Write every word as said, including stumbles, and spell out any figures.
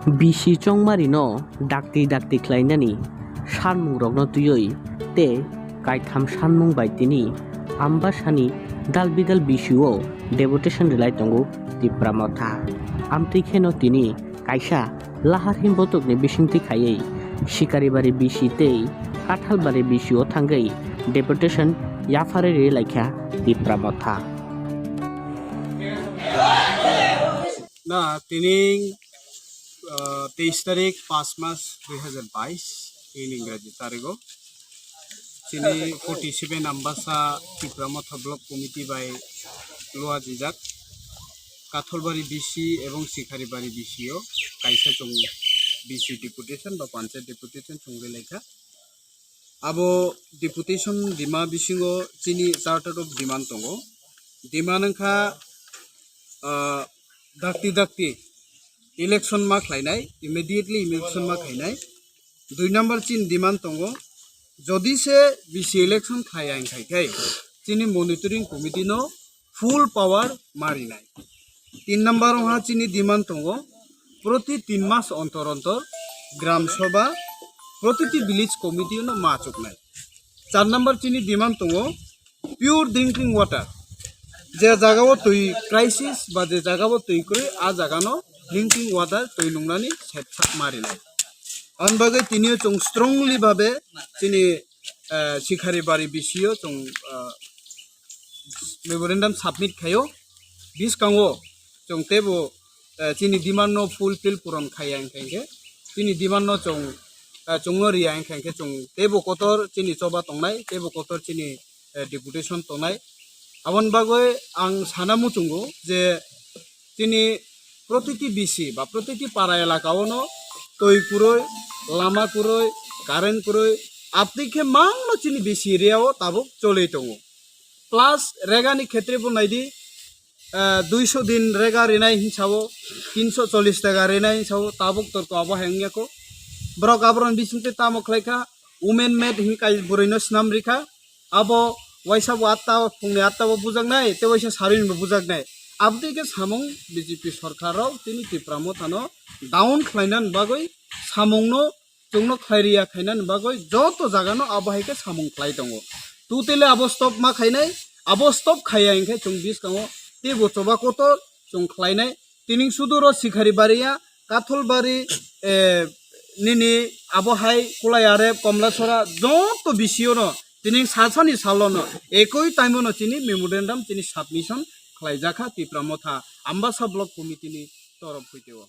Bisi chongmarino dakti dakti khlainani sanmungrokno twiwi tei kaitham sanmung bai tini Ambasani dalbidal bisio deputation rwlai tongo Tipra Motha. Amtwi kheno tini kaisa lahar himbotukni bisingtwi khaiwi Sikaribari bisi tei Kathalbari bisio thangwi deputation yapharwi rwi laikha Tipra Motha. Na, tini, ah, teis tarik, pas mas dui hazar bais, in Ingraji tarigo. Chini forty seven Ambasa Tipra Motha Block Committee bai luajijak Katholbari bisi ebong Sikharibari bisio kaisa chong bisi deputation ba panchayat deputation chongwi laikha. Abo deputation dima bisingo chini charter of demand tongo. Demand wngkha, ah, dakti dakti election ma khlainai, immediately election ma khlainai. Dui number chini demand tongo, jodi se bisi election khlaiya wngkhai khe chini monitoring committee no full power ma rinai. Tin number wngkha chini demand tongo, proti tin mas ontor ontor gram sabha, protiti village committee no ma achuknai. Char number chini demand tongo, pure drinking water. Je jagao twi crisis ba je jagao twi kwrwi, a jagano drinking water twi nungnani sep sak ma rinai. Aboni bagwi tini chwng strongly babe chini, eh, Sikharibari bisio chwng, eh, memorandum submit khaio. Biskango chwng teibo, eh, chini demand no fulfill puron khaiya hwnkhe, hwnkhe chini demand no chwng, eh, chwngno riya hwnkhe, hwnkhe chwng teibo kotor chini choba tongnai, teibo kotor chini, eh, deputation tongnai. Aboni bagwi ang sana muchungo je chini protiti bisi ba protiti para elaka ono twi kwrwi, lama kwrwi, current kwrwi, abtwi khe mangno chini bisi area o tabuk choli tongo. Plus rega ni khetre bo naidi, eh, duiso din rega rinai hinsao, tinso chollis taka rinai hinsao, tabuk torko abo hai wngya kho. Borok aboroni bisingtwi tamo khlai kha, women maid hinwi kai bwrwino snam rikha. Abo waisa bo atta, phungni atta bo bujaknai, tei waisa saruni bo bujaknai. Abotwi khe samung B J P sorkar rok tini Tipra Motha no down khlainani bagwi samungno chwngno khlai riya khainani bagwi joto jagano abo hai khe samung khlai tongo. Totally abo stop ma khainai, abo stop khaiya hinkhe chwng biskango teibo choba kotor chwng khlainai. Tini suduro Sikharibari ya, Katholbari, eh, nini abo hai Kulai Arep, Komlasora joto bisio no tini salsani salo no ekoi time no chini memorandum chini submission khlaijakha Tipra Motha Ambasa Block Committee ni torof hoite o.